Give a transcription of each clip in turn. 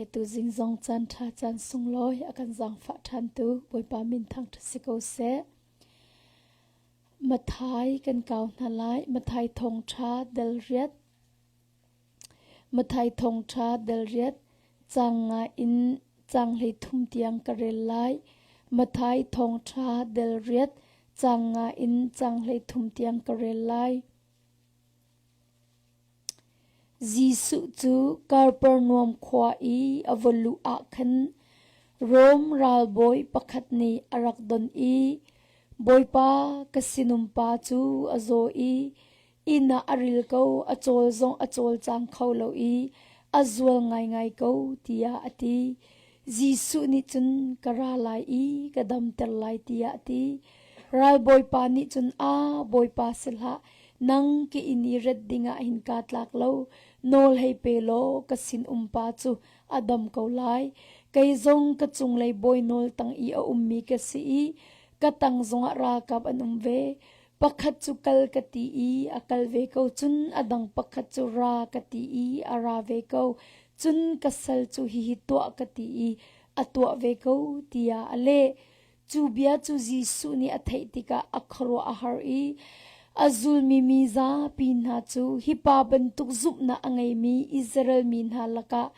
Tuzing zong caan ṭha caan sunglawi a kan zaangfah ṭhantu Bawipa min thangṭhat si ko seh. Mathai kan kau hna lai. Mathai thawngṭha del riat. Mathai thawngṭha del riat caang nga in caang 13 tiang ka rel lai. Mathai thawngṭha del riat caang nga in caang 13 tiang ka rel lai. Jesuh cu Kapernaum khua i a va luh ah khan Rom ralbawi pakhat nih a rak don i, "Bawipa, ka sinumpa cu a zaw i inn ah a ril ko, a cawl zong a cawlcang kho lo i a zual ngaingai ko," tiah a ti. Jesuh nih cun, "Ka ra lai i ka damter lai," tiah a ti. Ralbawipa nih cun, "Aa, Bawipa si hlah, nang ka inn i rat dingah hin kaa tlak lo. Nawl hei pe law ka sinum pa cu a dam ko lai. Kei zong ka cunglei bawi nawl tang i a ummi ka si i ka tang zongah ralkap an um ve. Pakhat cu kal ka ti i a kal ve ko, cun a dang pakhat cu ra ka ti i a ra ve ko. Cun ka sal cu hihi tuah ka ti i a tuah ve ko, tiah a leh. Cu bia cu Jesuh nih a theih tikah a khuaruah a har i a zulmi mi zapi hna cu hi pa bantuk zumhnak a ngeimi Israel mi hna lakah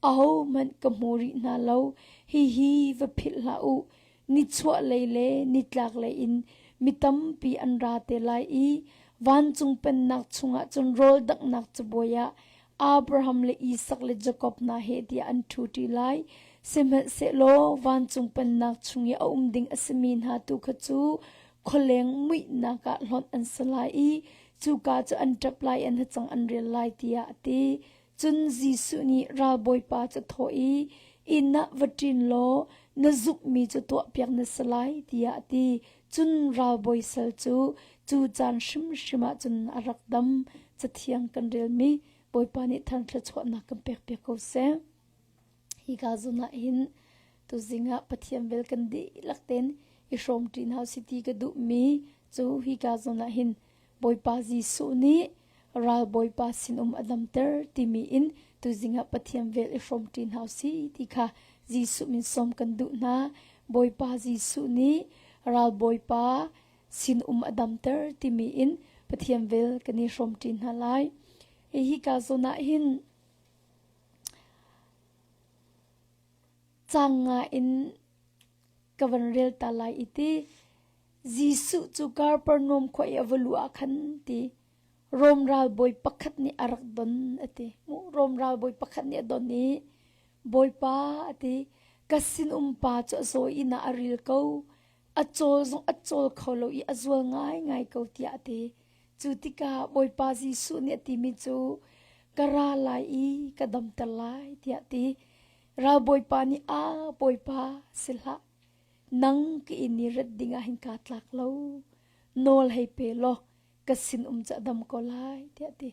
ahohmanh ka hmu rih hna lo. Hihi va philh hlah u. Nichuahlei le nitlaklei in mi tampi an ra te lai i vancung pennak chungah cun rawl danghnak cabuai ah Abraham le Isak le Jakob hna he tiah an ṭhuṭi lai. Sihmanhsehlaw vancung pennak chung i a um ding a simi hna tu kha cu khualeng muihnak ah hlonh an si lai i cuka cu an ṭap lai, an hacang an rial lai tiah a ti. Cun Jesuh nih ralbawipa cu a thawh i, Inn ah va ṭin law na zumhmi cu tuahpiak na si lai, tiah a ti. Cun ralbawi sal cu cu caan hrimhrim ah cun a rak dam. Cathiang kan relmi Bawipa nih than thluachuahnak kan pekpiak ko seh. Hika zawn ah hin tuzing ah Pathian vel kan dihlak tein i hrawmṭi hna usih ti ka duhmi cu hika zawn ah hin Bawipa Jesuh nih ralbawipa sinum a damter timi in tuzing ah Pathian vel i hrawmṭi hna usih ti kha Jesuh min sawm kan duh hna. Bawipa Jesuh nih ralbawipa sinum a damter timi in Pathian vel kan i hrawmṭi hna lai. Hika zawn ah hin Cang nga in ka van rel ta lai i ti Jesuh cu Kapernaum khua i a va luh ah khan ti Rom ralbawi pakhat nih a rak don a ti. Mu Rom ralbawi pakhat nih a don i Bawipa a ti ka sinum pa cu a zaw inn ah a ril ko a cawl zong a cawl kho lo i a zual ngaingai ko tiah a ti. Cu tikah Bawipa Jesuh nih a timi cu ka ra lai i ka damter lai tiah a ti. Ralbawipa nih a Bawipa si hlah nang ka inn i rat dingah hin kaa tlak lo nawl hei pe law ka sinum cu a dam ko lai tiah a ti.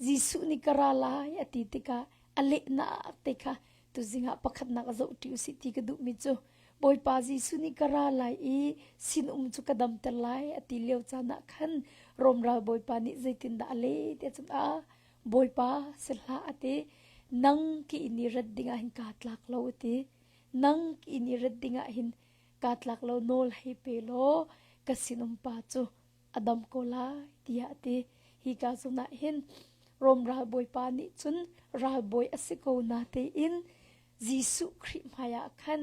Jesuh nih ka ra lai a ti tikah a lehnak te kha tuzing ah pakhatnak a zoh ṭi usih ti ka duhmi cu Bawipa Jesuh nih ka ra lai i sinum cu ka damter lai a ti lio caan ah khan Rom ral Bawipa nih zeitindah a leh tiah cun a Bawipa si hlah a ti nang ki inn i rat dingah hin kaa tlak lo a ti nang ki inn i rat dingah hin kaa tlak lo nawl hei pe law ka sinum pa cu a dam ko lai tiah a ti. Hika zawn ah hin Rom ralbawipa nih cun ralbawi a si ko na tein Jesuh Khrih hmaiah khan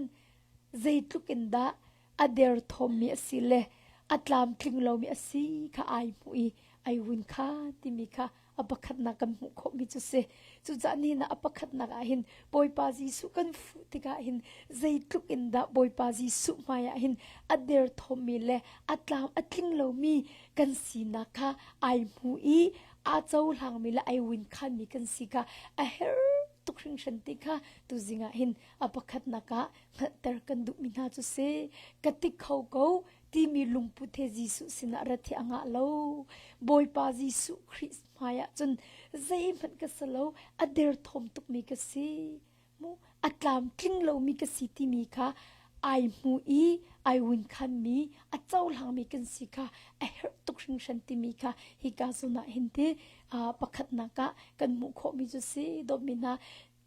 zeitluk in dah a derthawmmi a si le a tlamtling lomi a si kha ai hmuh i ai win kha timi kha a pakhatnak kan hmuh khawhmi cu si. Cucaah nihin ah a pakhatnak ah hin Bawipa Jesuh kan fuh tikah hin zeitluk in dah Bawipa Jesuh hmaiah hin a derthawmmi le a tlam a tling lomi kan sinak kha ai hmu i aa cohlangmi le ai win khanmi kan si kha a herh tuk hringhran ti kha tuzing ah hin a pakhatnak ah hngalhter kan duhmi hna cu si. Ka ti kho ko timi lungput he Jesuh sinah rat hi a ngah lo. Bawipa Jesuh Khrih hmaiah cun zeihmanh ka si lo, a derthawm tukmi ka si. Mu a tlamtling lomi ka si timi kha ai hmu i ai win khanmi, a cohlangmi kan si kha a herh tuk hringhran timi kha hika zawn ah hin ti pakhatnak ah kan hmuh khawhmi cu si dawtmi hna.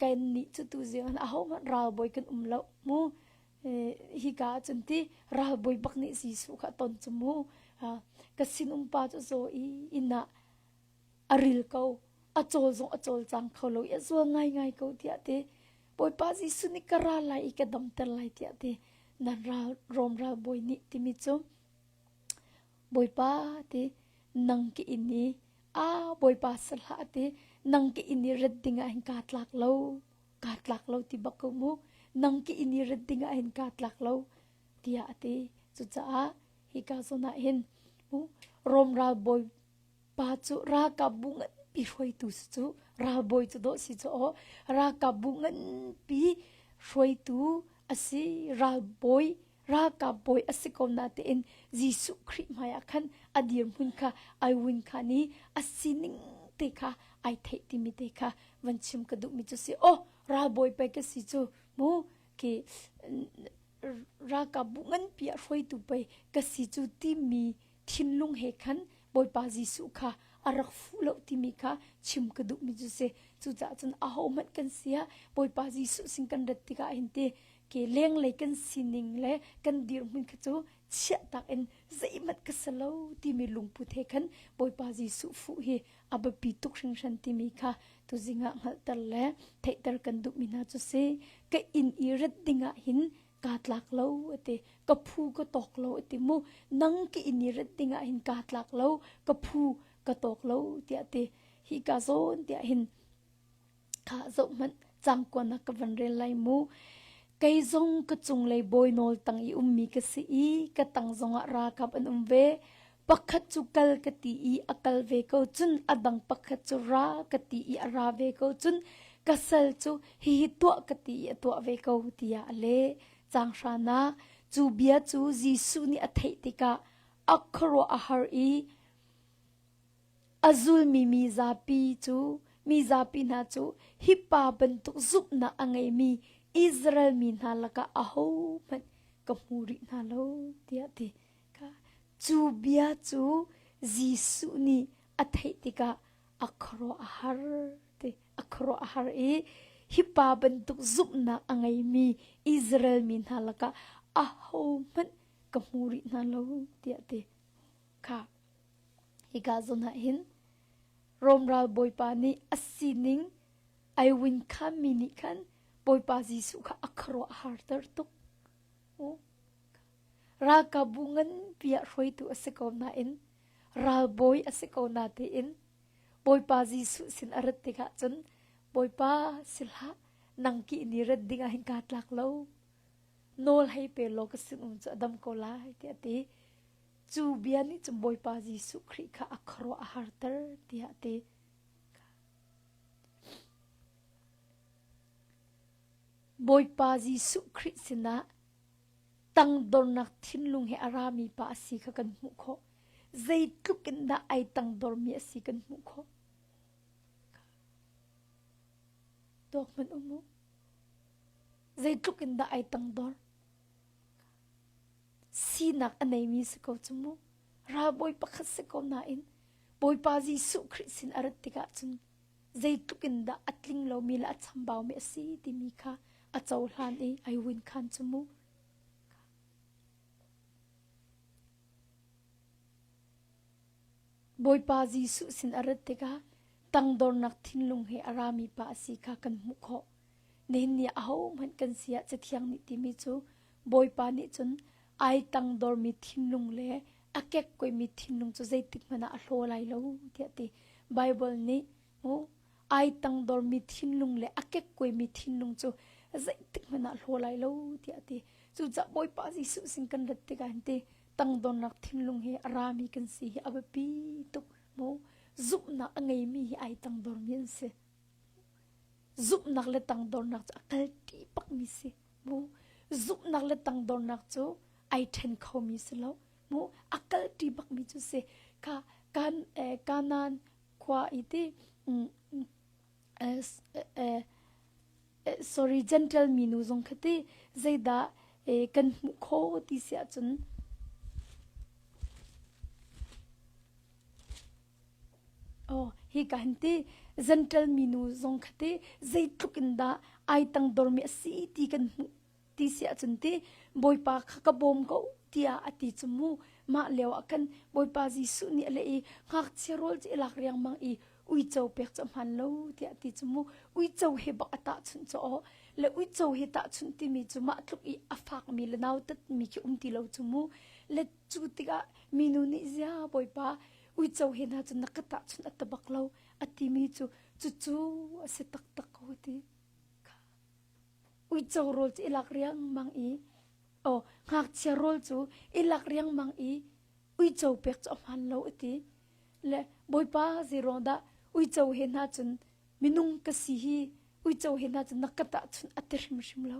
Kan nih cu tu zing ah ahohmanh ralbawi kan um lo mu. Hika ah cun ti ralbawi bak nih Jesuh kha a ton cu mu. Ka sinum pa cu zaw i inn ah a ril ko. A cawl zong a cawlcang kho lo i a zual ngaingai ko tiah ti. Bawipa Jesuh nih ka ra lai i ka damter lai tiah ti. Nan ral Rom ralbawi nih timi cu Bawipa ti nang ka inn i a Bawipa si hlah ti nang ka inn i rat ding ah hin kaa tlak lo kaa tlak lo ti bak ko mu nang ka inn i rat ding ah hin kaa tlak lo tiah a ti cucaah hika zawn ah hin Rom ralbawi pa cu ralkapbu nganpi hruaitu si cu ralbawi cu dawh si cu aw ralkapbu nganpi hruaitu a si ralbawi ralkap bawi a si ko natein Jesuh Khrih hmaiah khan a dirhmun kha ai win kha ni a sining te kha ai theih timi te kha van chim ka duhmi cu si oh ralbawi pei ka si cu mu ki ralkap bu nganpi ah hruaitu pei ka si cu timi thinlung he khan Bawipa Jesuh kha a rak fuh lo timi kha chim ka duhmi cu si. Cucaah cun ahohmanh kan si ah Bawipa Jesuh sin kan rat tikah hin ti ke lenglei kan sining le kan dirhmun kha cu chiahtak in zeihmanh ka si lo timi lungput he khan Bawipa Jesuh fuh hi a biapi tuk hringhran timi kha tuzing ah hngalhter le theihter kan duhmi hna cu si. Ka inn i rat dingah hin kaa tlak lo a ti ka phu ka tawk lo a ti mu nang ka inn i rat dingah hin kaa tlak lo ka phu ka tawk lo tiah ti hi ka zawn tiah hin kha zoh hmanh cangkuan ah ka van rel lai mu kei zong ka cunglei bawi nawl tang i ummi ka si i ka tang zongah ralkap an um ve pakhat cu kal ka ti i a kal ve ko cun a dang pakhat cu ra ka ti i a ra ve ko cun ka sal cu hihi tuah ka ti i a tuah ve ko tiah a leh. Caang hranak cu bia cu Jesuh nih a theih tikah a khuaruah a har i a zulmi mi zapi cu mi zapi hna cu hi pa bantuk zumhnak a ngeimi Israel mi hna lakah ahohmanh ka hmu rih hna lo tiah a ti. Cu bia cu Jesuh nih a theih tikah a khuaruah a har ti a khuaruah a har i hi pa bantuk zumhnak a ngeimi Israel mi hna lakah ahohmanh ka hmu rih hna lo tiah a ti. Kha hika zawn ah hin Rom ral bawipa nih a sining ai win khanmi nih khan Bawipa Jesuh kha a khuaruah a harter tuk. Ralkapbu nganpi ah hruaitu a si ko nain ralbawi a si ko natein Bawipa Jesuh sin a rat tikah cun Bawipa si hlah nang ki ni rat ding ah hin kaa tlak lo nawl hei pe law ka sinum cu a dam ko lai tiah a ti. Cu bia nih cun Bawipa Jesuh Khrih kha a khuaruah a harter tiah a ti. Bawipa Jesuh Khrih sinah tangdornak thinlung he a rami pa a si kha kan hmuh khawh. Zeitluk in dah ai tangdormi a si kan hmuh khawh. Tuak hmanh um u. Zeitluk in dah ai tangdor. Sinak a neimi si ko cu mu. Ralbawi pakhat si ko nain Bawipa Jesuh Khrih sin a rat tikah cun zeitluk in dah a tling lomi le a chambaumi a si timi kha a cohlan i ai win khan cu mu. Bawipa Jesuh sin a rat tikah tangdornak thinlung he a rami pa a si kha kan hmuh khawh. Nihin ni ahohmanh kan si ah Cathiang nih timi cu Bawipa nih cun ai tangdormi thinlung le a kekkuaimi thinlung cu zeitik hmanh ah a hlaw lai lo tiah a ti. Baibal nih mu ai tangdormi thinlung le a kekkuaimi thinlung cu zeitik hmanh ah hlaw lai lo tiah a ti. Cucaah Bawipa Jesuh sin kan rat tikah hin ti tangdornak thinlung hi a rami kan si hi a biapi tuk mu zumhnak a ngeimi hi ai tangdormi an si. Zumhnak le tangdornak cu a kalṭi bakmi si. Mu zumhnak le tangdornak cu ai ṭhen khomi si lo. Mu a kalṭi bakmi cu si. Kha kan eh, Kanaan khua i ti mm, eh, eh, sorry gentle minu zong kha ti zeidah eh, kan hmuh kho ti si ahcun Oh, hi ka hin ti. Zenṭel minu zong kha ti zeitluk in dah ai tangdormi a si ti kan hmuh ti si ahcun ti Bawipa kha ka bawm ko tiah a ti cu mu. Mah lio ah khan Bawipa Jesuh nih a leh i ngakchia rawl cu i lak riangmang i uico pek cu a hmaan lo tiah a ti cu mu. Uico he bak a tahchunh cu aw. Le uico he tahchunh timi cu mah tluk i a fakmi le nautatmi khi um ti lo cu mu. Le cu tikah minu nih zia Bawipa uico he hna cu na ka tahchunh a ta bak lo a timi cu cucu a si taktak ko a ti. Uico rawl cu i lak riangmang i aw ngakchia rawl cu i lak riangmang i uico pek cu a hmaan lo a ti. Le Bawipa zeiruang dah uico he hna cun minung ka si hi uico he hna cun na ka tahchunh a ti hrimhrim lo.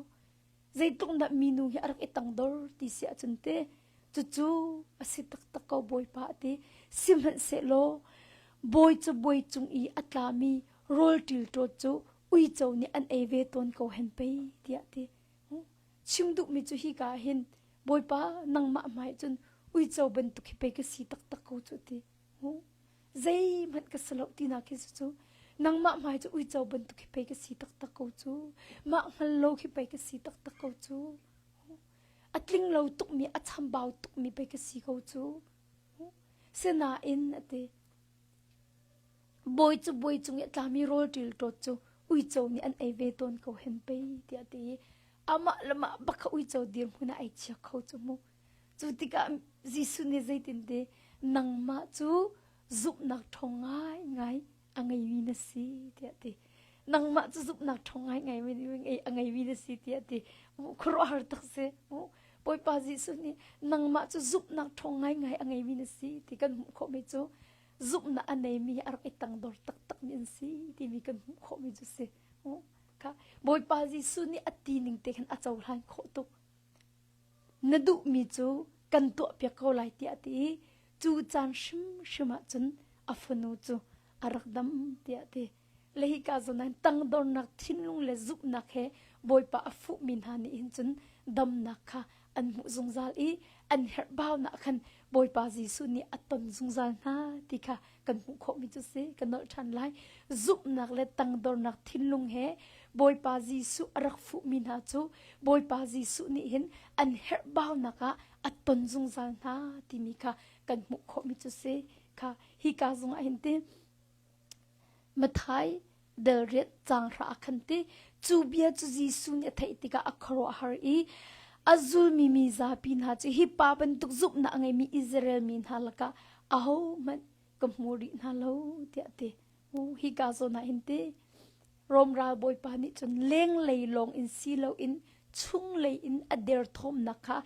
Zeitluk dah minu hi a rak i tangdor ti si ahcun te cucu a si taktak ko Bawipa a ti. Sihmanhsehlaw bawi cu bawi cung i a tlami rawl ṭilṭawt cu uico nih an ei ve tawn ko hen pei tiah ti. Chim duhmi cu hika ah hin Bawipa nangmah hmai cun uico bantuk hi pei ka si taktak ko cu ti. Zeihmanh ka si lo tinak khi cu nangmah hmai cu uico bantuk hi pei ka si taktak ko cu. Mah hngal lo khi pei ka si taktak ko cu. A tling lo tukmi, a chambau tukmi pei ka si ko cu. Sinain a ti. Bawi cu bawi cung i a tlami rawl ṭilṭawt cu uico nih an ei ve tawn ko hen pei tiah a ti i amah le mah bak kha uico dirhmun ah ai chia kho cu mu. Cu tikah Jesuh nih zeitin ti nangmah cu zumhnak ṭhawng ngaingai a ngeimi na si tiah a ti. Nangmah cu zumhnak ṭhawng ngaingai a ngeimi na si tiah a ti. Khuaruahhar tak si. Bawipa Jesuh nih nangmah cu zumhnak ṭhawng ngaingai a ngeimi na si ti kan hmuh khawhmi cu zumhnak a neimi a rak i tangdor taktakmi an si timi kan hmuh khawhmi cu si. Kha Bawipa Jesuh nih a ti ning te khan a cohlan khawh tuk. Na duhmi cu kan tuahpiak ko lai tiah a ti i cu caan hrimhrim ah cun a fanu cu a rak dam tiah a ti. Le hika zawn ah tangdornak thinlung le zumhnak he Bawipa a fuhmi hna nih hin cun damnak kha an hmuh zungzal i an herhbaunak khan Bawipa Jesuh nih a ton zungzal hna ti kha kan hmuh khawhmi cu si ka nolh ṭhan lai. Zumhnak le tangdornak thinlung he Bawipa Jesuh a rak fuhmi hna cu Bawipa Jesuh nih hin an herhbaunak ah a ton zungzal hna timi kha kan hmuh khawhmi cu si. Kha hika zongah hin ti Matthai delriat caang hra ah khan ti cu bia cu Jesuh nih a theih tikah a khuaruahhar i a zulmi mi zapi hna cu hi pa bantuk zumhnak a ngeimi Israel mi hna lakah ahohmanh ka hmu rih hna lo tiah a ti. Hika zawn ah hin ti Rom ralbawipa nih cun lenglei lawng in si loin chunglei in a derthawmnak kha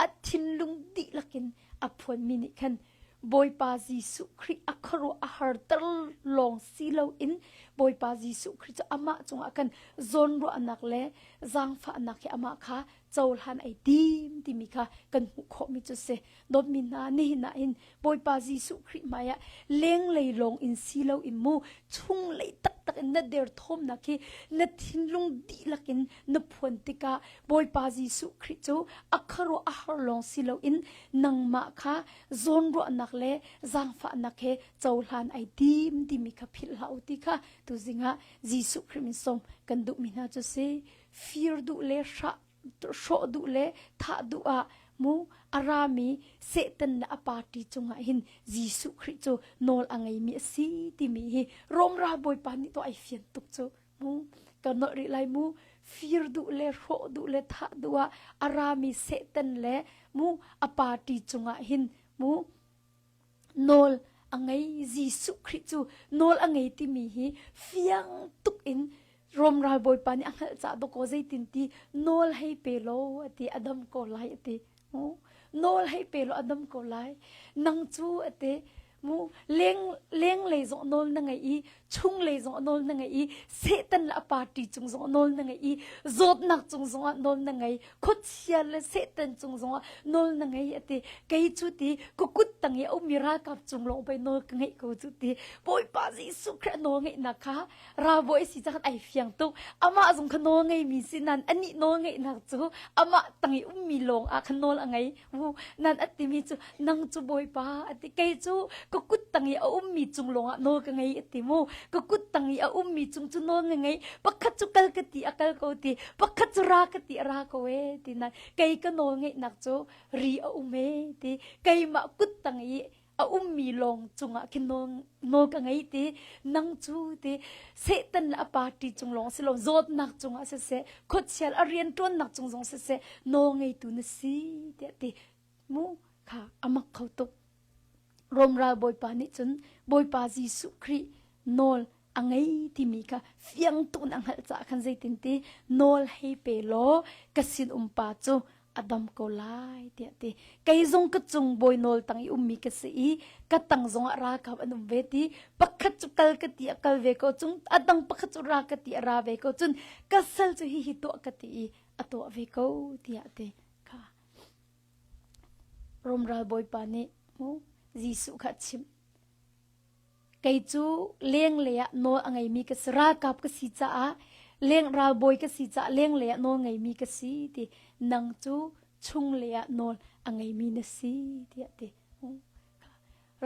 a thinlung dihlak in a phuanmi nih khan Bawipa Jesuh Khrih a khuaruah a harter lawng si loin Bawipa Jesuh Khrih cu amah cungah khan zawnruahnak le zaangfahnak hi amah kha cohlan ai tim timi kha kan hmuh khawhmi cu si. Dawtmi hna, nihin ah hin Bawipa Jesuh Khrih hmaiah lenglei lawng in si loin mu chunglei taktak in na derthawmnak hi na thinlung dihlak in na phuan tikah Bawipa Jesuh Khrih cu a khuaruah a har lawng si loin nangmah kha zawnruahnak le zaangfahnak he cohlan ai tim timi kha philh hlah u ti kha tuzing ah Jesuh Khrih min sawm kan duhmi hna cu si. Fir duh le hrah hrawh duh le thah duh ah mu a rami Satan le a party cungah hin Jesuh Khrih cu nawl a ngeimi a si timi hi Rom ralbawipa nih tuah ai fian tuk cu mu ka nolh rih lai mu fir duh le hrawh duh le thah duh ah a rami Satan le mu a party cungah hin mu nawl a ngei Jesuh Khrih cu nawl a ngei timi hi fiang tuk in Rom ralbawipa nih a hngalh cah dawkaw zeitin ti nawl hei pe law a ti a dam ko lai a ti nawl hei pe law a dam ko lai nang cu a ti mu leng lenglei zong nawl na ngei i chunglei zong nawl na ngei i Satan le a party cung zong nawl na ngei i zawtnak cung zong ah nawl na ngei khuachia le Satan cung zong ah nawl na ngei a ti kei cu ti ka kut tang i a ummi ralkap cung lawng pei nawl ka ngeih ko cu ti Bawipa Jesuh Khrih nawl ngeihnak kha ralbawi si cang ai fiang tuk amah zong kha nawl ngeimi si nan anih nawl ngeihnak cu amah tang i ummi lawng ah khan nawl a ngei nan a timi cu nang cu Bawipa a ti kei cu ka kut tang i a ummi cung lawng ah nawl ka ngei a ti mu. Ka kut tang i a ummi cung cu nawl na ngei. Pakhat cu kal ka ti a kal ko ti, pakhat cu ra ka ti a ra ko e ti na kei ka nawl ngeihnak cu ri a um e ti keimah kut tang i a ummi lawng cungah khin nawl nawl ka ngei ti nang cu ti Satan le a party cung lawng si lo zawtnak cungah siseh khuachial a rianṭuannak cung zong siseh nawl ngeitu na si tiah ti mu kha a mak kho tuk. Rom ral bawipa nih cun Bawipa Jesuh Khrih nawl a ngei timi kha fiang tuk in a hngalh caah khan zeitin ti nawl hei pe law ka sin um pa cu a dam ko lai tiah ti kei zong ka cung bawi nawl tang i ummi ka si i ka tang zongah ralkap an um ve ti pakhat cu kal ka ti a kal ve ko cung a dang pakhat cu ra ka ti a ra ve ko cun ka sal cu hihi tuah ka ti i a tuah ve ko tiah ti kha Rom ralbawipa nih mu Jesuh kha a chimh. Kei cu lenglei ah nawl a ngeimi ka si, ralkap ka si caah leng ralbawi ka si caah lenglei ah nawl ngeimi ka si ti. Nang cu chunglei ah nawl a ngeimi na si tiah ti.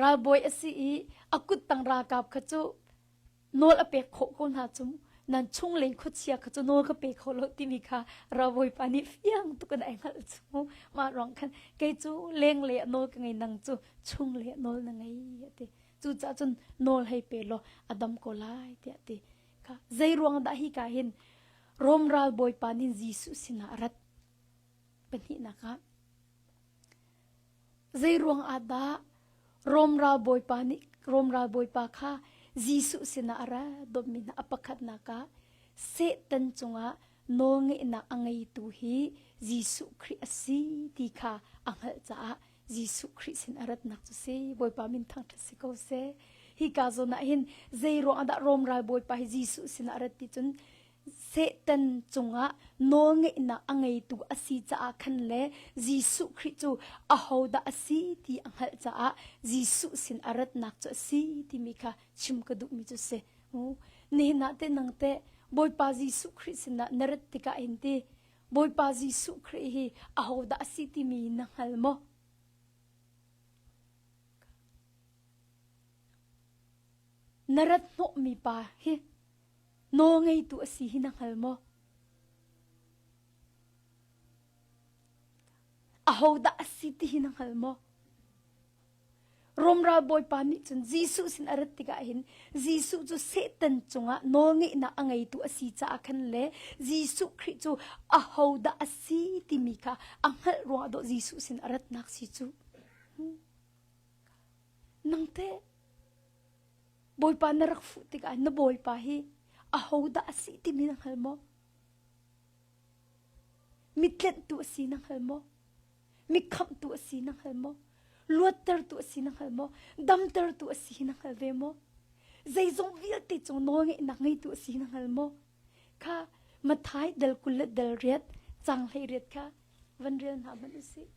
Ralbawi a si i a kuttang ralkap kha cu nawl a pek khawh ko hna cu nan chungleng khuachia kha cu nawl ka pe kho lo timi kha ralbawipa nih fiang tuk in ai hngalh cu mah ruang khan kei cu lenglei ah nawl ka ngei nang cu chunglei ah nawl na ngei a ti cucaah cun nawl hei pe law a dam ko lai tiah a ti kha zei ruang dah hi ka hin Rom ralbawipa nih Jesuh sinah a rat pahnihnak ah Zeiruang ah dah Rom ralbawipa nih Rom ralbawipa kha Jesuh sinah a ra dawtmi hna a pakhatnak ah Satan cungah nawlngeihnak a ngeitu hi Jesuh Khrih a si ti kha a hngalh caah Jesuh Khrih sin a ratnak cu si. Bawipa min thangṭhat si ko seh. Hika zawn ah hin zeiruang ah dah Rom ralbawipa hi Jesuh sinah a rat ti cun Satan cungah nawlngeihnak a ngeitu a si caah khan le Jesuh Khrih cu ahodah a si ti a hngalh caah Jesuh sin a ratnak cu a si timi kha chim ka duhmi cu si. Nihin ah teh nang teh Bawipa Jesuh Khrih sinah na rat tikah hin ti Bawipa Jesuh Khrih hi ahodah a si timi na hngal maw? Na rat hnawhmi pa hi Nawlngeitu a si hi na hngal maw? Ahodah a si ti hi na hngal maw? Rom ralbawipa nih cun Jesuh sin a rat tikah hin Jesuh cu Satan cungah nawlngeihnak a ngeitu a si caah khan le Jesuh Khrih cu ahodah a si timi kha a hngalh ruangah dawh Jesuh sin a ratnak si cu. Nang teh Bawipa na rak fuh tikah na Bawipa hi ahodah a si timi na hngal maw? Mitlenhtu a si na hngal maw? Mikhamhtu a si na hngal maw? Luattertu a si na hngal maw? Damtertu a si na hngal ve maw? Zeizong vialte cung nawlngeihnak ngeitu a si na hngal maw? Kha Mathai dal 20 le dal riat cang hlei riat kha van rel hna hmanh usih.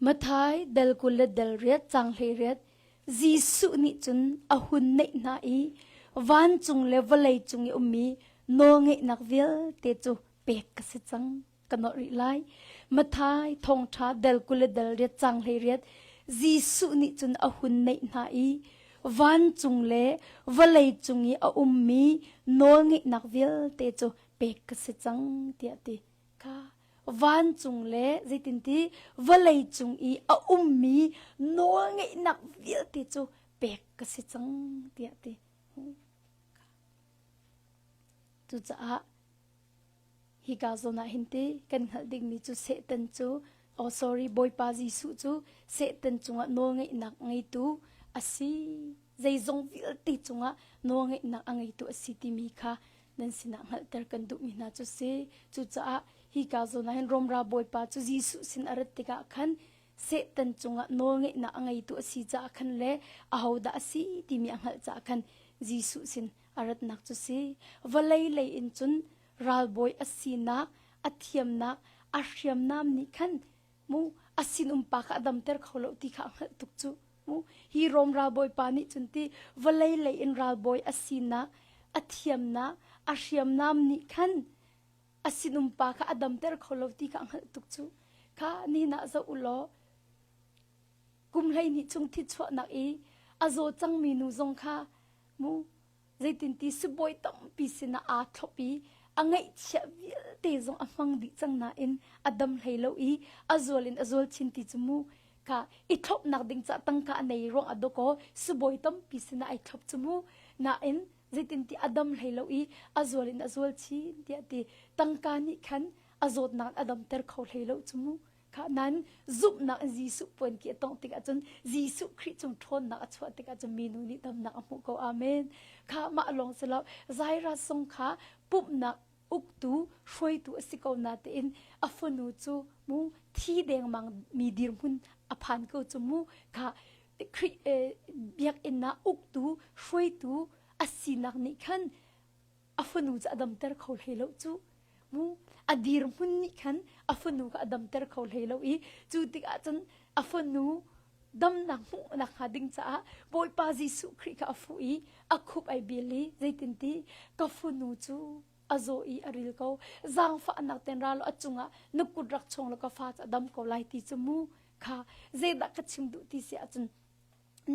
Mathai dal 20 le dal riat cang hlei riat Jesuh nih cun a hun neih hna i vancung le vawlei cung i ummi nawlngeihnak vialte cu pek ka si cang. ka nolh rih lai. Mathai thawngṭha del 20 le del riat cang hlei riat Jesuh nih cun a hun neih hna i vancung le vawlei cung i a ummi nawlngeihnak vialte cu pek ka si cang tiah ti kha vancung le zeitinti vawlei cung i a ummi nawlngeihnak vialte cu pek ka si cang tiah ti cucaah Hika zawn ah hin ti kan hngalh dingmi cu Satan cu oh sorry Bawipa Jesuh cu Satan cungah nawlngeihnak ngeitu a si. Zeizong vialte cungah nawlngeihnak a ngeitu a si timi kha nan sinah hngalhter kan duhmi hna cu si. Cucaah hika zawn ah hin Rom ral Bawipa cu Jesuh sin a rat tikah khan Satan cungah nawlngeihnak a ngeitu a si caah khan le ahodah a si timi a hngalh caah khan Jesuh sin a ratnak cu si. Vawlei lei in cun ralbawi a sinak, a thiamnak, a hriamnam nih khan mu a sinum pa kha a damter kho lo ti kha a hngalh tuk cu. Mu hi Rom ralbawi pa nih cun ti vawlei lei in ralbawi a sinak, a thiamnak, a hriamnam nih khan. A sinum pa kha a damter kho lo ti kha a hngalh tuk cu. Kha nihin ah zoh u law kum 12 chung thi chuahnak i a zaw cangmi nu zong kha mu zeitinti sibawi tampi sinah aa thlop i a ngaihchiah vialte zong a hmang dih cang nain a dam hlei lo i a zual in a zual chin ti cu mu kha i thlopnak ding ca tangka a nei ruang a dawkaw sibawi tampi sinah ai thlop cu mu nain zeitinti a dam hlei lo i a zual in a zual chin tiah ti tangka nih khan a zawtnak a damter kho hlei lo cu mu Kha nan zumhnak in Jesuh puan ki a tongh tikah cun Jesuh Khrih cung ṭhawnnak a chuah tikah cun minu nih damnak a hmuh ko. Amen. Kha mah lawng si lo Jairus zong kha pumhnak uktu hruaitu a si ko natein a fanu cu mu thi dengmang mi dirhmun a phan ko cu mu kha Khrih biakinn ah uktu hruaitu a sinak nih khan a fanu cu a damter kho hlei lo cu mu a dirhmun nih khan a fanu kha a damter kho hlei lo i cu tikah cun a fanu damnak hmuhnak hnga ding caah Bawipa Jesuh Khrih kha a fuh i a khup ai bil i zeitinti ka fanu cu a zaw i a ril ko zaangfahnak ten ra law a cungah na kut rak chuang law ka fa cu a dam ko lai ti cu mu kha zeidah ka chim duh ti si ahcun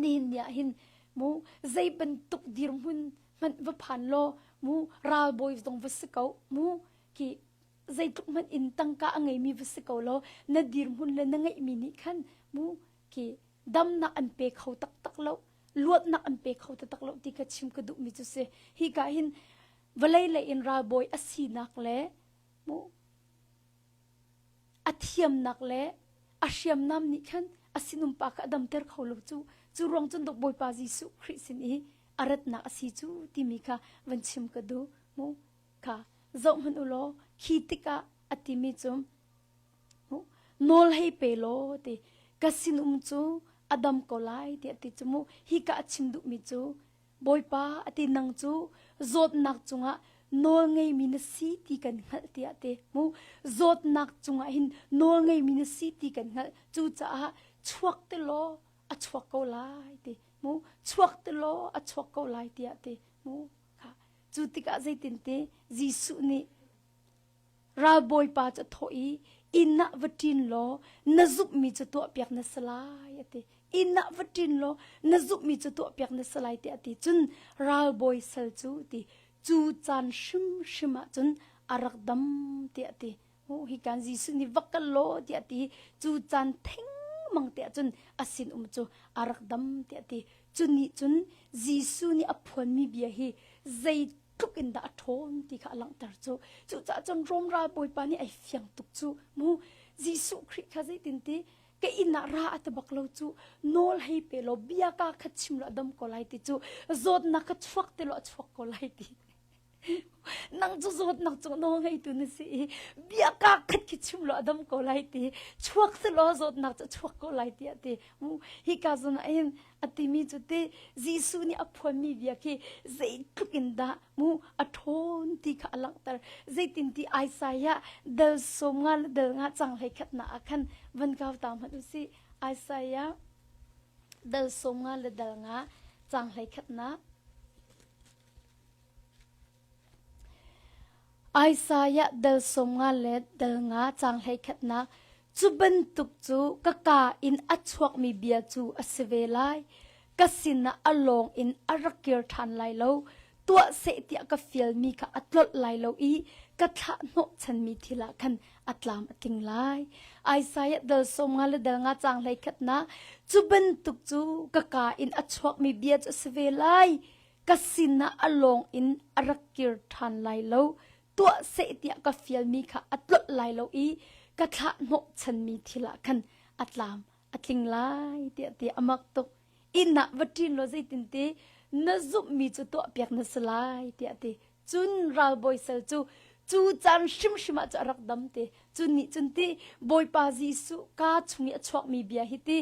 nihin ni ah hin mu zei bantuk dirhmun hmanh va phan law mu ralbawi zong va si ko mu ki zeitluk hmanh in tangka a ngeimi va si ko law na dirhmun le na ngeihmi nih khan mu ki damnak an pe kho taktak lo luatnak an pe kho taktak lo ti ka chim ka duhmi cu si hi ka hin vawlei lei in ralbawi a sinak le mu A thiamnak le a hriamnam nih khan a sinum pa kha a damter kho lo cu. Cu ruang cun dawk Bawipa Jesuh Khrih sin i a ratnak a si cu timi kha van chim ka duh mu. Kha zoh hmanh u law khi tikah a timi cu nawl hei pe law ti ka sinum cu a dam ko lai tiah ti cu mu. Hi ka a chim duhmi cu Bawipa a ti nang cu zawtnak cungah nawl ngeimi na si ti kan hngalh tiah ti mu zawtnak cungah hin nawl ngeimi na si ti kan hngalh cucaah chuak te law a chuak ko lai ti mu chuak te law a chuak ko lai tiah ti mu kha cu tikah zeitin ti Jesuh nih Ralbawipa cu a thawh i inn ah va ṭin law na zumhmi cu tuahpiak na si lai a ti. Inn ah va ṭin law na zumhmi cu tuahpiak na si lai tiah a ti. Cun ralbawi sal cu ti cu caan hrimhrim ah cun a rak dam tiah a ti. Oh, hi kan Jesuh nih va kal law tiah a ti. Cu caan thengmang te ah cun a sinum cu a rak dam tiah a ti. Cu nih cun Jesuh nih a phuanmi bia hi zei tluk in dah a ṭhawn ti kha a langhter cu. Cucaah cun Rom ralbawipa nih ai fiang tuk cu. Mu Jesuh Khrih kha zeitin ti ka inn ah ra a ti bak lo cu nawl hei pe law bia ka kha chim law a dam ko lai ti cu zawtnak kha chuak te law a chuak ko lai ti. Nang cu zawtnak cu nawl ngeitu na si i bia ka khat khi chim law a dam ko lai ti chuak se law zawtnak cu chuak ko lai ti a ti. Mu hika zawn ah hin a timi cu ti Jesuh nih a phuanmi bia khi zeitluk in dah mu a ṭhawn ti kha a langhter zeitin ti Isaiah dal sawm nga le dal nga cang hlei khatnak ah khan van kau ta hmanh u sih Isaiah dal sawm nga le dal nga cang hlei khatnak Isaiah dal 50 le dal nga caang 11nak Cu bantuk cu ka kaa in a chuakmi bia cu a si ve lai. Ka sinah a lawng in a rak kir ṭhan lai lo. Tuah seh tiah ka fialmi kha a tlolh lai lo i ka thlah hnawhchanmi thil ah khan a tlam a tling lai. Isaiah dal 50 le dal nga caang 11nak Cu bantuk cu ka kaa in a chuakmi bia cu a si ve lai. Ka sinah a lawng in a rak kir ṭhan lai lo. Tuah seh tiah ka fialmi kha a tlolh lai lo i ka thlah hnawhchanmi thil ah khan a tlam a tling lai tiah ti a mak tuk. Inn ah va ṭin law zeitin ti na zumhmi cu tuahpiak na si lai tiah ti. Cun ralbawi sal cu cu caan hrimhrim ah cu a rak dam te. Cu nih cun ti Bawipa Jesuh kaa chung i a chuakmi bia hi ti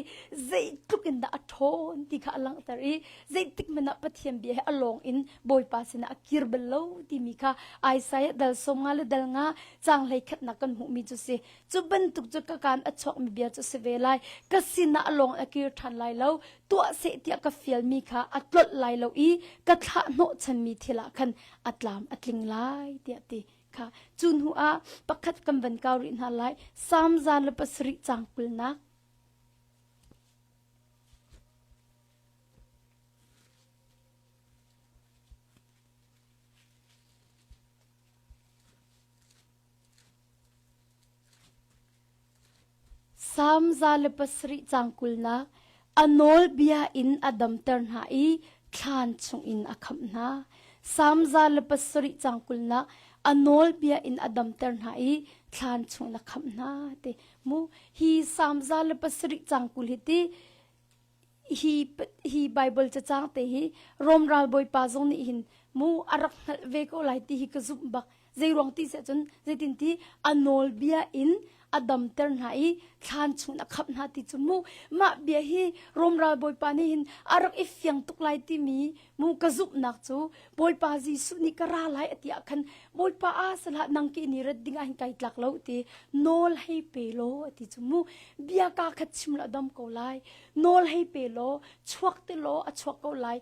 zeitluk in dah a ṭhawn ti kha a langhter i zeitik hmanh ah Pathian bia hi a lawng in Bawipa sinah a kir bal lo timi kha Isaiah dal sawm nga le dal nga caang hlei khatnak kan hmuhmi cu si. Cu bantuk cu ka kaan a chuakmi bia cu si ve lai. Ka sinah a lawng a kir ṭhan lai lo. Tuah seh tiah ka fialmi kha a tlolh lai lo i ka thlah hnawhchanmi thil ah khan a tlam a tling lai tiah ti. Kha cu hnu ah pakhat kan van kau rih hna lai. Salm 107 caang kulnak. Salm 107 caang kulnak a nawlbia in a damter hna i thlan chungin a khamh hna. Salm 107 caang kulnak a nawlbia in a damter hna i thlan chungin a khamh hna ti mu hi Salm 107 caang 20 hi ti hi hi Bible cacang te hi Rom ralbawipa zong nih hin mu a rak hngalh ve ko lai ti hi ka zumh bak zei ruang ti seh cun zeitin ti a nawlbia in a damter hna i thlan chung a khamh hna ti cu mu mah bia hi Rom ralbawipa nih hin a rak i fiang tuk lai timi mu ka zumhnak cu Bawipa Jesuh nih ka ra lai a ti ah khan Bawipa a salah nang ki ni rat ding ah hin kai tlak lo ti nawl hei pe law a ti cu mu bia ka khat chim la dam ko lai nawl hei pe law chuak te law a chuak ko lai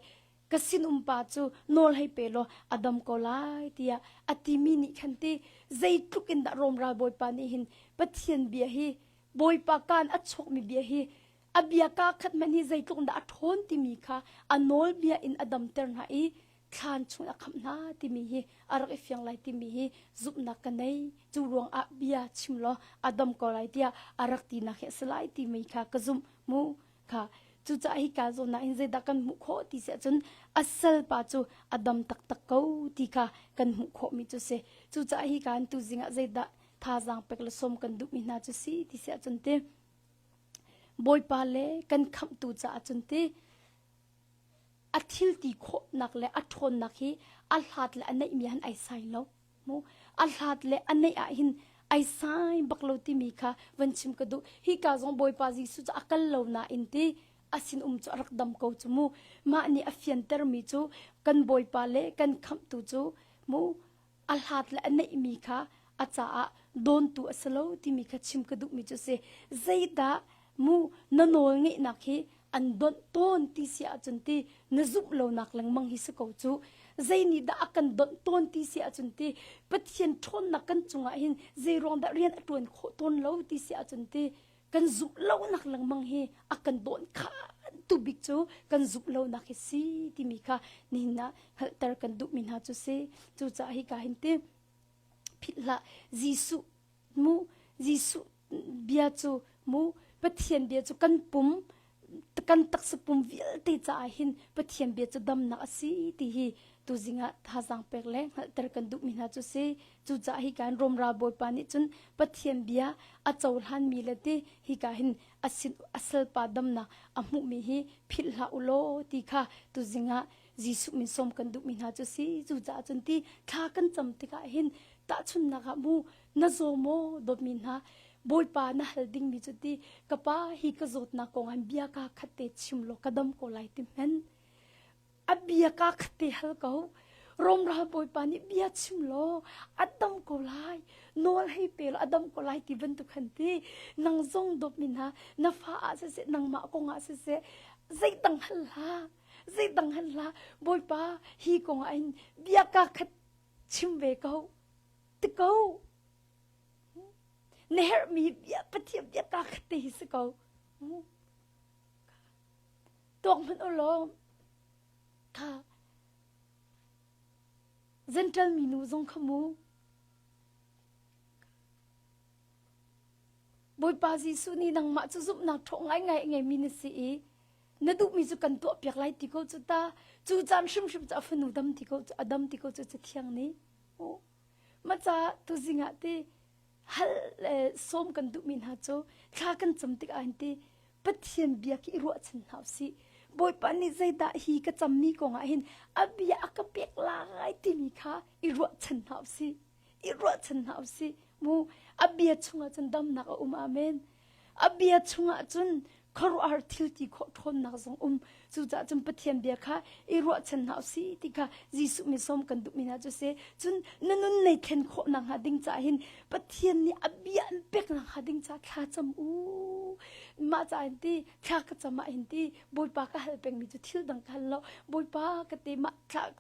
ka sinum pa cu nawl hei pe law a dam ko lai tiah a timi nih khan ti zeitluk in dah Rom ral bawipa nih hin Pathian bia hi Bawipa kaan a chuakmi bia hi a bia ka khat hmanh hi zeitluk dah a ṭhawn timi kha a nawlbia in a damter hna i thlan chung a khamh hna timi hi a rak i fiang lai timi hi zumhnak ka nei cu ruang ah bia chim law a dam ko lai tiah a rak tinak hi a si lai timi kha ka zumh mu kha cucaah hi ka zawn ah hin zeidah kan hmuh khawh ti si ahcun a salpa cu a dam taktak ko ti kha kan hmuh khawhmi cu si cucaah hi ka an tuzing ah zeidah thazaang pek le sawm kan duhmi hna cu si ti si ahcun ti Bawipa le kan khamhtu caah cun ti a thil ti khawhnak le a ṭhawnnak hi a hlat le a neihmi han ai sai lo mu a hlat le a neih ah hin ai sai bak lo timi kha van chim ka duh hi ka zong Bawipa Jesuh cu a kal lo nain ti a sin um cu a rak dam ko cu mu mah nih a fiantermi cu kan Bawipa le kan khamhtu cu mu a hlat le a neihmi kha a caah dawntu a si lo timi kha chim ka duhmi cu si zeidah mu na nawl ngeihnak hi an donh tawn ti si ahcun ti na zumh lonak lengmang hi si ko cu zei nih dah a kan donh tawn ti si ahcun ti Pathian ṭhawnnak kan cungah hin zei ruang dah rian a ṭuan khawh tawn lo ti si ahcun ti kan zumh lonak lengmang hi a kan dawn khan tu bik cu kan zumh lonak hi si timi kha nihin ah hngalhter kan duhmi hna cu si cucaah hi ka hin ti philh hlah Jesuh mu Jesuh bia cu mu Pathian bia cu kan pum kan taksa pum vialte caah hin Pathian bia cu damnak a si ti hi tuzing ah thazaang pek le hngalhter kan duhmi hna cu si cucaah hi kan Rom ral bawipa nih cun Pathian bia a cohlanmi le ti hika hin a sin a salpa damnak a hmuhmi hi philh hlah u law ti kha tuzing ah Jesuh min sawm kan duhmi hna cu si cucaah cun ti thla kan cam tikah hin tahchunhnak ah mu na zaw maw dawtmi hna Bawipa na hal dingmi cu ti ka pa hi ka zawtnak kong ah bia ka khat te chim law ka dam ko lai ti hmenh a bia ka khat te hal ko Rom ral bawipa nih bia chim law a dam ko lai nawl hei pe law a dam ko lai ti bantuk khan ti nang zong dawtmi hna na fa ah siseh nangmah kong ah siseh zeidang hal hlah zeidang hal hlah bawipa hi kong ah hin bia ka khat chim ve ko ti ko na herhmi bia Pathian bia ka khat te hi si ko tuak hmanh u law kha Gentle minu zong kha mu Bawipa Jesuh nih nangmah cu zumhnak ṭhaw ngaingai a ngeimi na si i na duhmi cu kan tuahpiak lai ti ko cu ta cu caan hrimhrim cu a fanu dam ti ko cu a dam ti ko cu cathiang nih ma ca tuzing ah ti hal le sawm kan duhmi hna cu thla kan cam tik ah hin ti Pathian bia khi i ruahchan hna usih Bawipa nih zeidah hi ka cammi kong ah hin a bia a ka pek lai timi kha i ruahchan hna usih i ruahchan hna usih mu a bia chungah cun damnak a um amen A bia chungah cun khuaruahhar thil ti khawh ṭhawnnak zong um. Cucaah cun Pathian bia kha i ruahchan hna usih ti kha Jesuh min sawm kan duhmi hna cu si. Cun na nun nei thlen khawh nakhnga ding caah hin Pathian nih a bia an pek nakhnga ding caah thla cam u. Mah ca in ti thla ka cam ah hin ti Bawipa ka hal pengmi cu thil dang ka hal lo. Bawipa ka ti mah thla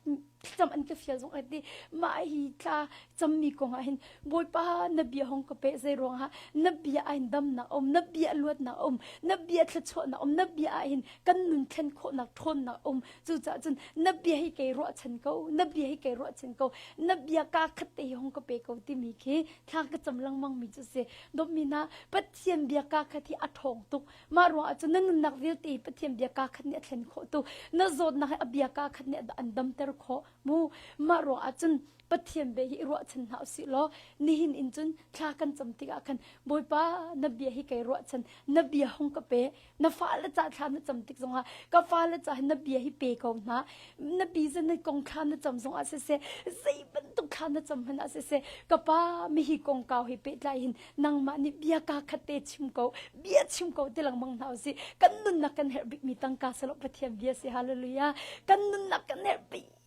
thlacam an ka fial zong ai ti mah hi thla cammi kong ah hin Bawipa na bia hong ka pe zei ruangah na bia ah hin damnak a um na bia luatnak a um na bia thluachuahnak a um na bia ah hin kan nun thlen khawhnak ṭhawnnak a um cucaah cun na bia hi kei ruahchan ko na bia hi kei ruahchan ko na bia kaa khat te hi hong ka pe ko timi khi thla ka cam lengmang mi cu si dawtmi hna Pathian bia kaa khat hi a ṭhawng tuk Mah ruangah cun na nunnak vialte Pathian bia kaa khat nih a thlen khawh tu, na zawtnak hi a bia kaa khat nih an damter khawh mu. Mah ruangah cun Pathian bia hi i ruahchan hna usih law nihin in cun thla kan cam tikah khan Bawipa na bia hi kai ruahchan, na bia hung ka pe, na fale ca thla na cam tik zongah ka fale ca hi na bia hi pe ko hna, na business kong thla na cam zongah siseh, zei bantuk thla na cam hmanh ah siseh, ka pa mihi kongkau hi pehtlai hin nangmah nih bia kaa khat te chim ko bia chim ko ti lengmang hna usih kan nunnak kan herh bikmi tangka silo Pathian bia si hallelujah kan nunnak kan herh bikmi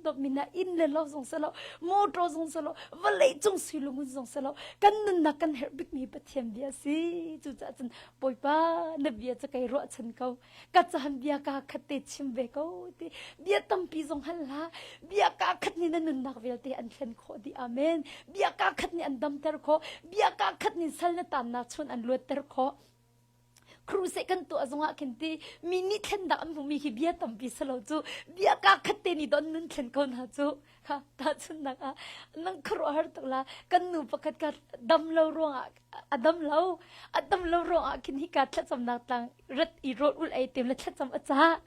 dawtmi na inn le lo zong silo motor zong silo vawlei cung sui lungun zong silo kan nunnak kan herh bikmi Pathian bia si cucaah cun Bawipa na bia cu kai ruahchan ko ka caan bia kaa khat te chim ve ko ti bia tampi zong hal hlah bia kaa khat nih na nunnak vialte an thlen khawh dih amen bia kaa khat nih an damter khawh bia kaa khat nih sal na tannak chun an luatter khawh crusade kan tuah zongah khin ti mi nih thlennak an hmumi khi bia tampi salo cu bia kaa khat te nih don nun thlen ko hna cu kha tahchunhnak ah nang khuaruahhar tuk la kan nu pakhat ka dam lo ruangah a dam lo a dam lo ruangah khin hika thlacamnak tlang rat i rawl ul ei tim le thlacam a cah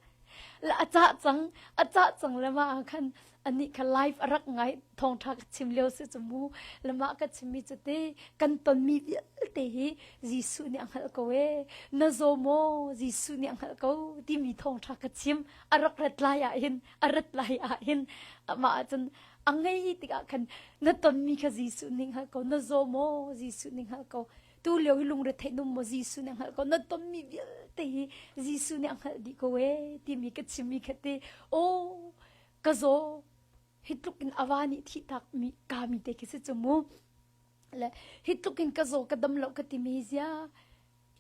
la a cah cang a cah cang le ma ah khan anih kha live a rak ngai thawngtha ka chim lio si cu mu le mah ka chimmi cu te kan tonmi vialte hi Jesuh nih a hngalh ko e na zaw maw Jesuh nih a hngalh ko timi thawngtha ka chim a rak rat lai ah hin a rat lai ah hin amah ah cun a ngei tikah khan na tonmi kha Jesuh nih hngalh ko na zaw maw Jesuh nih hngalh ko tu lio hi lungretheih num maw Jesuh nih hngalh ko na tonmi vialte hi Jesuh nih a hngalh dih ko ee timi ka chimmi kha te aw ka zaw hi tluk in awa nih thihtak mi ka mi te khi si cu mu le hi tluk in ka zaw ka dam lo ka timi zia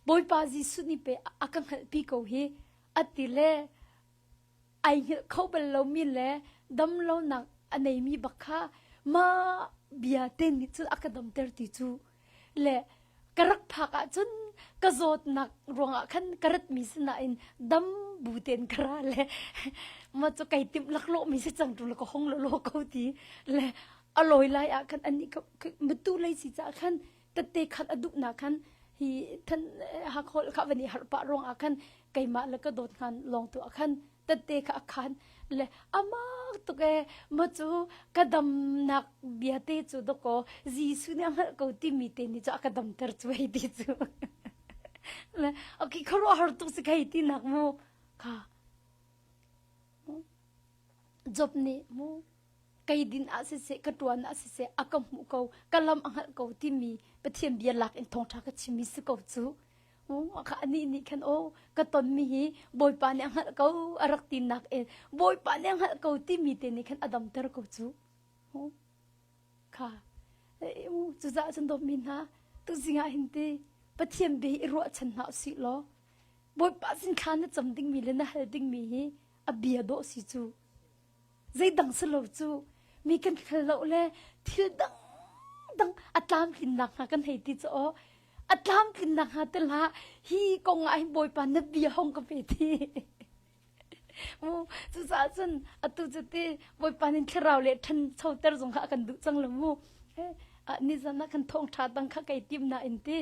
Bawipa Jesuh nih pe a ka hngalhpi ko hi ati le ai hngilh kho bal lomi le damlonak a neimi bak kha mah bia te nih cun a ka damter ti cu le ka rak phak ahcun ka zawtnak ruangah khan ka ratmi sinain dam bu tein ka ra le ma cu kai timh laklawh mi si cang tu le ka hong lawlaw ko ti le a lawi lai ah khan anih matu lei si caah khan tette khat a duhnak khan hi than hakhol kha van i harh pah ruangah khan keimah le ka dawt hngan lawng tu ah khan tette kha a khan le amak tuk e ma cu ka damnak bia te cu doko Jesuh nih a hngalh ko timi te nih cu a ka damter cu hei ti cu le okay khuaruahhar tuk si kai ti nak mu kha Job nih mu kei din ah siseh ka ṭuan ah siseh a ka hmuh ko ka lam a hngalh ko timi Pathian bia lak in thawngṭha ka chimmi si ko cu kha anih nih khan aw ka tonmi hi Bawipa nih a hngalh ko a rak tinak in Bawipa nih a hngalh ko timi te nih khan a damter ko cu kha cucaah cun dawtmi hna tuzing ah hin ti Pathian bia hi i ruahchan hna usih law Bawipa sin thla na cam dingmi le na hal dingmi hi a bia dawh si cu Zeidang si lo cu mi kan hngal lo le thil dangdang a tlamtlinnak hnga kan hei ti cu aw a tlamtlinnak hnga te hlah hi kong ah hin Bawipa na bia hong ka pe ti. Mu cucaah cun atu cu ti Bawipa nin thlarau le ṭhanchoter zong kha a kan duh cang lo mu. Nizan ah kan thawngṭha dang kha kai tim nain ti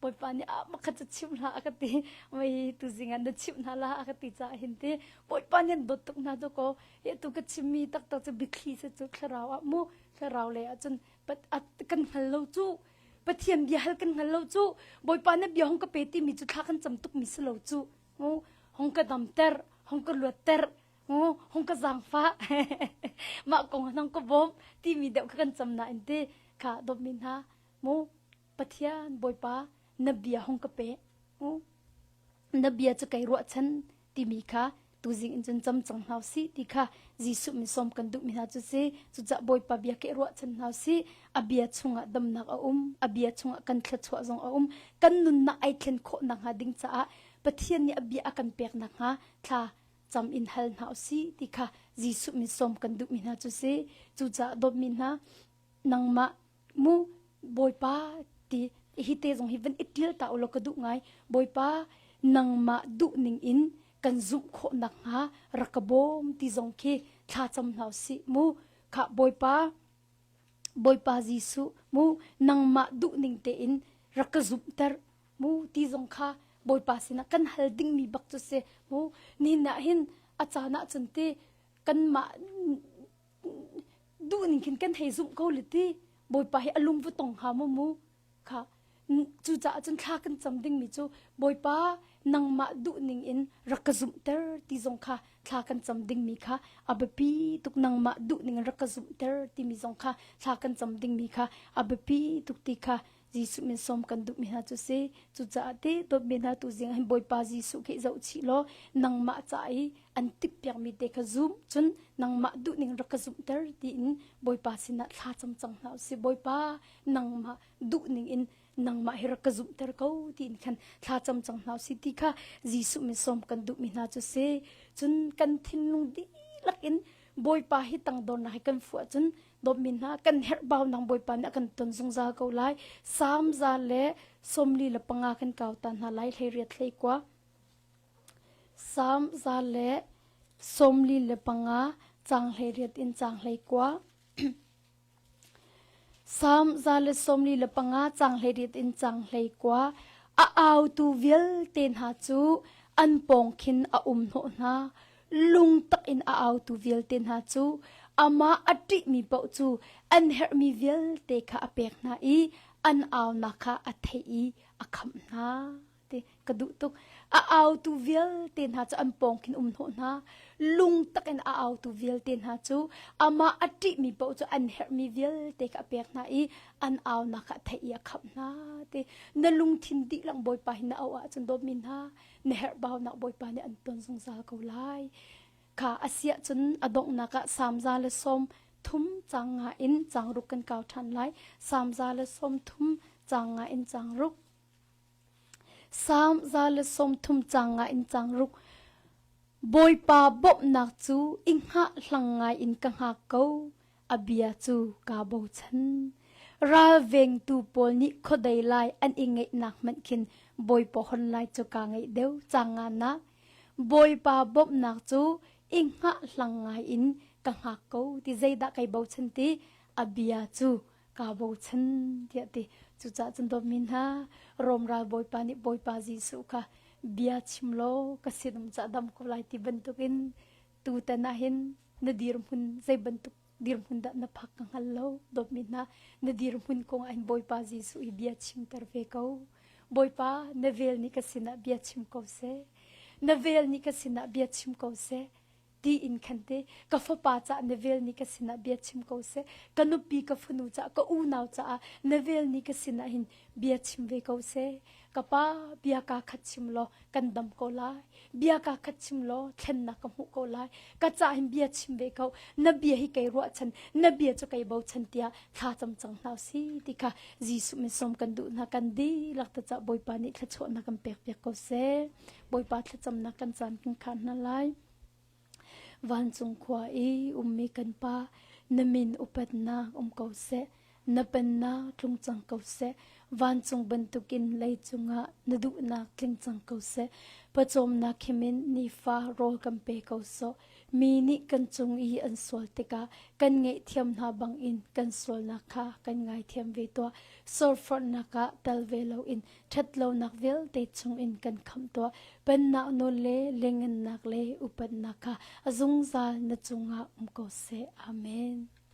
Bawipa nih ah makhat cu chim hlah a ka ti mei tuzing ah na chimh hna la a ka ti caah hin ti Bawipa nih an dawt tuk hna cu ko hi atu ka chimmi taktak cu biathli si cu thlarau ah mu thlarau lei ah cun kan hngal lo cu Pathian bia hal kan hngal lo cu Bawipa na bia hong ka pe timi cu thla kan cam tukmi si lo cu mu hong ka damter hong ka luatter hong ka zaangfah mah kong hong ka bawm timi deuh kha kan cam nain ti kha dawtmi hna mu Pathian Bawipa na bia hong ka pe. Na bia cu kai ruahchan timi kha Tuzing in cun cam cang hna usih ti kha Jesuh min sawm kan duhmi hna cu si. Cucaah Bawipa bia ke ruahchan hna usih. A bia chungah damnak a um. A bia chungah kan thluachuah zong a um. Kan nunnak ai thlen khawh nakhnga ding caah Pathian nih a bia a kan pek nakhnga thla cam in hal hna usih ti kha Jesuh min sawm kan duhmi hna cu si. Cucaah dawtmi hna nangmah mu Bawipa ti hi te zong hi van i ṭial ta ulaw ka duh ngai. Bawipa nangmah duh ning in kan zumh khawh nakhnga rak ka bawm ti zong khi thlacam hna usih mu. Khah Bawipa Bawipa Jesuh mu nangmah duh ning tein rak ka zumhter mu ti zong kha Bawipa sinah kan hal dingmi bak cu si mu. Nihin ah hin a caan ah cun ti kanmah duh ning khin kan hei zumh ko le ti Bawipa hi a lung va tong hnga maw mu kha cucaah cun thla kan cam dingmi cu Bawipa nangmah duh ning in rak ka zumhter ti zong kha thla kan cam dingmi kha a biapi tuk nangmah duh ning in rak ka zumhter timi zong kha thla kan cam dingmi kha a biapi tuk ti kha Jesuh min sawm kan duhmi hna cu si. Cucaah te dawtmi hna tu zing hin Bawipa Jesuh khi zoh chih law nangmah ca i an timhpiakmi te kha zum cun nangmah duhning rak ka zumhter tiin Bawipa sinah thla cam cang hna usih. Bawipa nangmah duhning in nangmah hi rak ka zumhter ko tiin khan thla cam cang hna usih ti kha Jesuh min sawm kan duhmi hna cu si. Cun kan thinlung dihlak in Bawipa hi tangdornak hi kan fuh ahcun dawtmi hna kan herhbau nang Bawipa nih a kan ton zungzal ko lai. Salm 145 kan kau ta hna lai 18 hlei kua. Salm 145 cang 18 in cang 19. Salm 145 cang 18 in cang 19. A autu vialte hna cu an pawng khin a um hnawh hna. Lungtak in a autu vialte hna cu amah a ṭihmi paoh cu an herhmi vialte kha a pek hna i an aunak kha a theih i a khamh hna. Ti ka duh tuk. A autu vialte hna cu an pawng khin um hnawh hna. Lungtak in a autu vialte hna cu amah a ṭihmi paoh cu an herhmi vialte kha a pek hna i an aunak kha a theih i a khamh hna. Ti na lungthin dihlak Bawipa hi na auh ahcun dawtmi hna na herhbaunak Bawipa nih an ton zungzal ko lai. Kha a siah cun a donghnak ah Salm 130 cang nga in cang ruk kan kau ṭhan lai. Salm 130 cang nga in cang ruk. Salm 130 cang nga in cang ruk. Bawipa bawmhnak cu i hngahhlang ngai in ka hngak ko. A bia cu kaa bochan. Ralvengtu pawl nih khuadei lai an i ngeihnak hmanh khin Bawipa hon lai cu kaa ngeih deuh cang nga nak. Bawipa bawmhnak cu i hngahhlang ngai in ka hngak ko ti zeidah kai bochan ti a bia cu kaa bochan tiah ti. Cucaah cun dawtmi hna, Rom ral Bawipa nih Bawipa Jesuh kha bia chim law ka sinum ca dam ko lai ti bantukin tutan ah hin na dirhmun zei bantuk dirhmun dah na phak ka hngal lo dawtmi hna na dirhmun kong ah hin Bawipa Jesuh hi bia chimter ve ko Bawipa na vel nih ka sinah bia chim ko seh na vel nih ka sinah bia chim ko seh ti in khan te ka fapa cah na vel nih ka sinah bia chim ko seh ka nupi ka fanu cah ka unau caah na vel nih ka sinah hin bia chim ve ko seh ka pa bia ka khat chim law kan dam ko lai bia ka khat chim law thlennak ka hmuh ko lai ka ca hin bia chim ve ko na bia hi kei ruahchan na bia cu kei bochan tiah thla cam cang hna si ti kha Jesuh min sawm kan duh hna kan dihlak ta ca Bawipa nih thluachuahnak kan pek piak ko seh Bawipa thlacamnak kan caan kan khar hna lai Vancung khua i ummi kan Pa na min upatnak um ko seh Na pennak tlung cang ko seh. Vancung bantukin leicung ah na duhnak tling cang ko seh. Pawcawmnak himin nifa rawl kan pe ko sawh. Mi nih kan cung i an sual tikah kan ngaihthiam hna bangin kan sualnak kha kan ngaithiam ve tuah. Sawrforhnak ah tel ve loin ṭhatlonak vialte chungin kan khamh tuah. Pennak nawl le lengennak le upatnak kha a zungzal na cungah um ko seh. Amen.